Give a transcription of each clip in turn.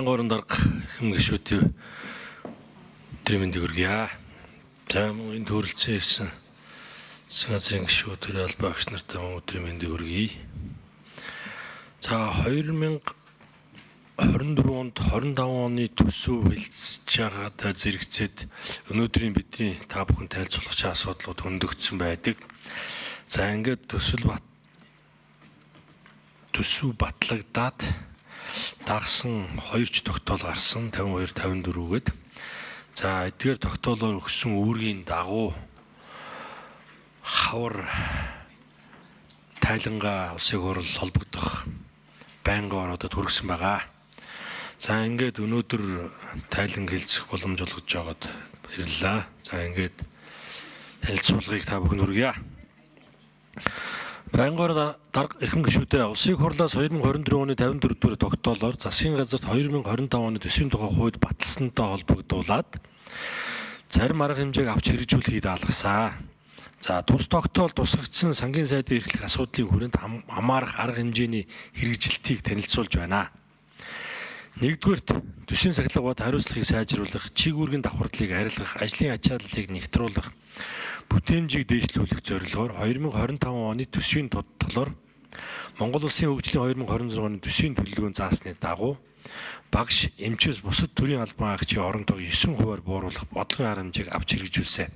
Горон дарга хэм гишүүдийн өдрийн мэндийг хүргье. За мөн энэ төрөлцөн ирсэн засгийн газрын гишүүд, төрийн албан агч нартай мөн өдрийн мэндийг хүргье. За 2024 онд 25 оны төсөв хэлцэж байгаадаа зэрэгцээд өнөөдрийн бидний та бүхэн танилцуулах асуудлууд хөндөгдсөн байдаг. За ингээд төсөв батлагдаад дагсан хоёр ч тогтоол гарсан 52 54 гээд. За эдгээр тогтоолоор өгсөн үүргийн дагуу хавар тайлангаа улсын хурал холбогдох байнгын ороодод хүргэсэн байгаа. За ингээд өнөөдөр тайлан хэлцэх боломж олгож байгаад баярлалаа. За ингээд танилцуулгыг та бүхэн хүргье. Байнгын дарга эрхэм гишүүдээ, улсын хурлаас 2024 оны 54 дугаар тогтоолоор засгийн газарт 2025 оны төсвийн тухай хуульд баталсантай холбогдуулаад зарим арга хэмжээг авч хэрэгжүүлэхийг даалгасан. За тус тогтоол тусгагдсан сангийн сайдын эрхлэх асуудлын хүрээнд хамаарах арга хэмжээний хэрэгжилтийг танилцуулж байна. Нэгдүгээрт, төсвийн сахилга бат хариуцлагыг сайжруулах, чиг үүргийн давхардлыг арилгах, ажлын ачааллыг нэгтруулах, бүтээмжийг дээшлүүлэх зорилгоор 2025 оны төсвийн тодтолоор Монгол Улсын хөгжлийн 2026 оны төсвийн төлөвлөгөөнд заасны дагуу багш, эмчээс бусад төрийн албан агчийн орон тоог 9%-аар бууруулах бодлогын арга хэмжээг авч хэрэгжүүлсэн.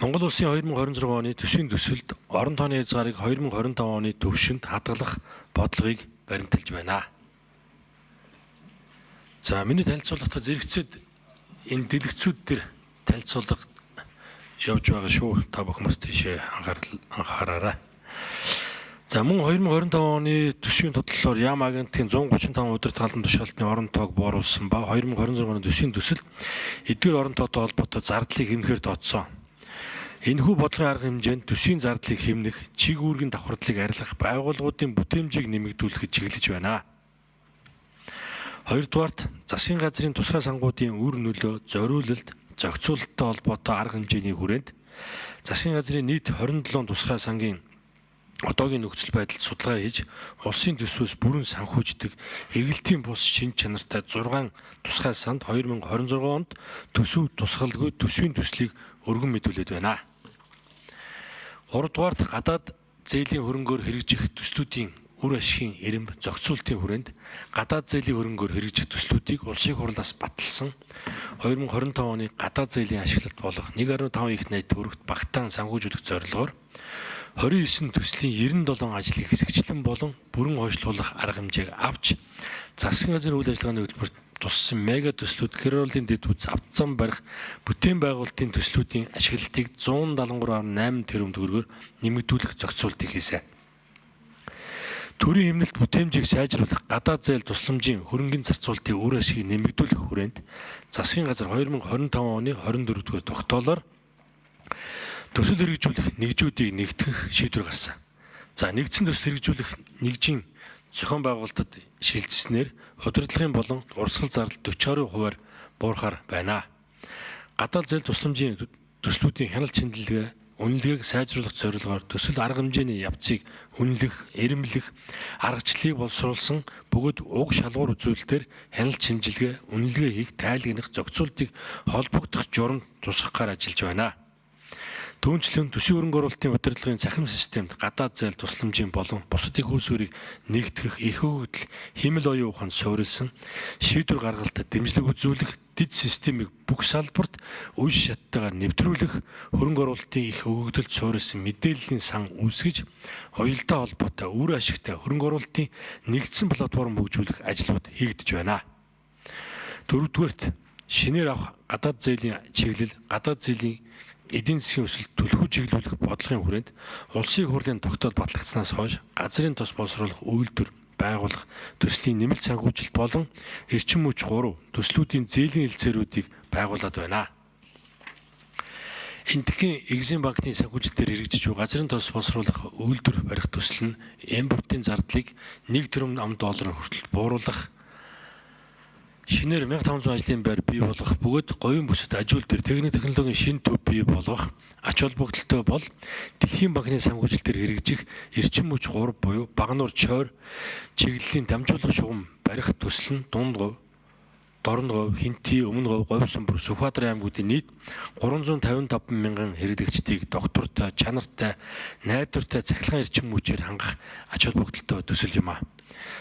Монгол Улсын 2026 оны төсвийн төсөлд орон тооны хязгаарыг 2025 оны түвшинд хадгалах бодлогыг баримталж байна. За миний танилцуулгатай зэрэгцээд энэ дэлгэцүүд дээр танилцуулга явж байгаа шүү. Та бүхэн бас тийшээ анхаараарай. За мөн 2025 оны төсвийн тодлолоор Яам агентлагийн 135 удирдах албан тушаалтны орон тоог бууруулсан ба 2026 оны төсвийн төсөл эдгээр орон тоотой холбоотой зардлыг хэмнэхээр тооцсон. Энэхүү бодлогын арга хэмжээнд төсвийн зардлыг хэмнэх, чиг үүргийн давхардлыг арилгах, байгууллагуудын бүтээмжийг нэмэгдүүлэхэд чиглэж байна. Хоёрдугаарт, засгийн газрын тусгай сангуудын үр нөлөө, зориулалт, зохицуулалттай холбоотой арга хэмжээний хүрээнд засгийн газрын нийт 27 тусгай сангийн одоогийн нөхцөл байдалд судалгаа хийж, улсын төсвөөс бүрэн санхүүждэг эргэлтийн бус шинж чанартай 6 тусгай санд 2026 онд төсөв тусгалгүй төсвийн төслийг өргөн мэдүүлээд байна. Гуравдугаарт, гадаад зээлийн хөрөнгөөр хэрэгжих төслүүдийн үр ашигын эрэмб зохицуултын хүрээнд гадаад зээлийн хөрөнгөөр хэрэгжих төслүүдийг улсын хурлаас баталсан 2025 оны гадаад зээлийн ашиглалт болох 1.5 их найд төгрөгт багтаан санхүүжүүлэх зорилгоор 29 төслийн 97 ажлыг хэсэгчлэн болон бүрэн хойшлуулах арга хэмжээг авч засгийн газрын үйл ажиллагааны хөтөлбөрт туссан мега төслүүд, гэр ороолын дэд бүц, авто зам барих, бүтээн байгуулалтын төслүүдийн ашиглалтыг 173.8 тэрбум төгрөгөөр нэмэгдүүлэх зохицуултыг хийсэн. Төрийн хэмнэлт бүтээмжийг сайжруулах, гадаад зээл тусламжийн хөрөнгийн зарцуулалтын үр ашигыг нэмэгдүүлэх хүрээнд засгийн газар 2025 оны 24 дугаар тогтоолоор төсөл хэрэгжүүлэх нэгжүүдийг нэгтгэх шийдвэр гарсан. За нэгдсэн төсөл хэрэгжүүлэх нэгжийн зохион байгуулалтад шилжсэнээр удирдлагын болон урсгал зардал 40 гаруй хувиар буурахаар байна. Гадаад зээл тусламжийн төслүүдийн хяналт шинжилгээ, үнэлгээг сайжруулах зорилгоор төсөл арга хэмжээний явцыг үнэлэх, эрэмблэх аргачлалыг боловсруулсан бөгөөд уг шалгуур үзүүлэлтээр хяналт шинжилгээ, үнэлгээ хийх, тайлгнах, зохицуултыг холбогдох журам тусгахаар ажиллаж байна. Түүнчлэн төсвийн хөрөнгө оруулалтын удирдлагын цахим системд гадаад зээл тусламжийн болон бусад их үүсвэрийг нэгтгэх, их өгөгдөл, хиймэл оюун ухаанд суурилсан шийдвэр гаргалтад дэмжлэг үзүүлэх, дэд системийг бүх салбарт үе шаттайгаар нэвтрүүлэх, хөрөнгө оруулалтын их өгөгдөлд суурилсан мэдээллийн сан үүсгэж, уялдаа холбоотой үр ашигтай хөрөнгө оруулалтын нэгдсэн платформ хөгжүүлэх ажлууд хийгдэж байна. Дөрөвдүгээрт, шинээр авах гадаад зээлийн чиглэл, гадаад зээлийн эдийн засгийн өсөлт түлхүү чиглүүлэх бодлогын хүрээнд улсын хурлын тогтоол батлагдсанаас хойш газрын тос боловсруулах үйлдвэр байгуулах төслийн нэмэлт санхүүжилт болон эрчим хүч 3 төслүүдийн зээлийн хэлцээрүүдийг байгуулад байна. Энэтхэгийн Экзим банкны санхүүжилтээр хэрэгжиж буй газрын тос боловсруулах үйлдвэр барих төсөл нь импортын зардлыг 1 тэрбум ам доллараар хүртэл бууруулах, Шинээр 1500 ажлын байр бий болгох бөгөөд говийн бүсэд ажиул төр техник технологийн шинэ төв бий болгох ач холбогдолтой бол Дэлхийн банкны санхүүжилтээр хэрэгжих эрчим хүч 3 буюу Багануур Чойр чиглэлийн дамжуулах шугам барих төсөл нь Дунд говь, Дорнод говь, Хэнтий, Өмнө говь, Говь Сүмбэр, Сүхбаатар аймагуудын нийт 355 мянган хэрэглэгчдийг доктортой, чанартай, найдвартай цахилгаан эрчим хүчээр хангах ач холбогдолтой төсөл юм а.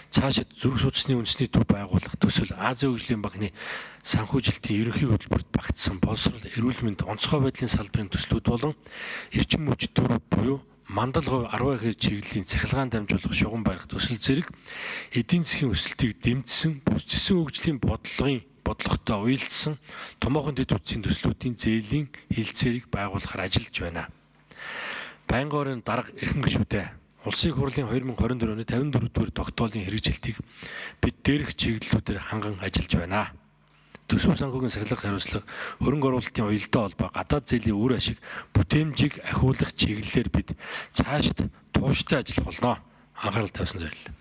Цаашид зүрх судасны үндэсний төв байгуулах төсөл Азийн хөгжлийн банкны санхүүжилтийн ерөнхий хөтөлбөрт багтсан боловсрол, эрүүл мэнд, онцгой байдлын салбарын төслүүд болон эрчим хүч 4 буюу Мандал говь 10 ихээр чиглэлийн цахилгаан дамжуулах шугам барих төсөл зэрэг эдийн засгийн өсөлтийг дэмжсэн, бүсчсэн хөгжлийн бодлогын бодлоготой уялдсан томоохон дэд бүтцийн төслүүдийн зээлийн хэлцээрийг байгуулахар ажиллаж байна. Байнгын орны дарга эрхэм гишүүдээ, Улсын их хурлын 2024 оны 54 дугаар тогтоолын хэрэгжилтийг бид дээрх чиглэлүүдээр ханган ажиллаж байна. Төсөв санхүүгийн сахилах хариуцлага, хөрөнгө оруулалтын уялдаа холбоо, гадаад зээлийн үр ашиг, бүтээмжийг ахиулах чиглэлээр бид цаашид тууштай ажиллах болно. Анхаарал тавьсанд баярлалаа.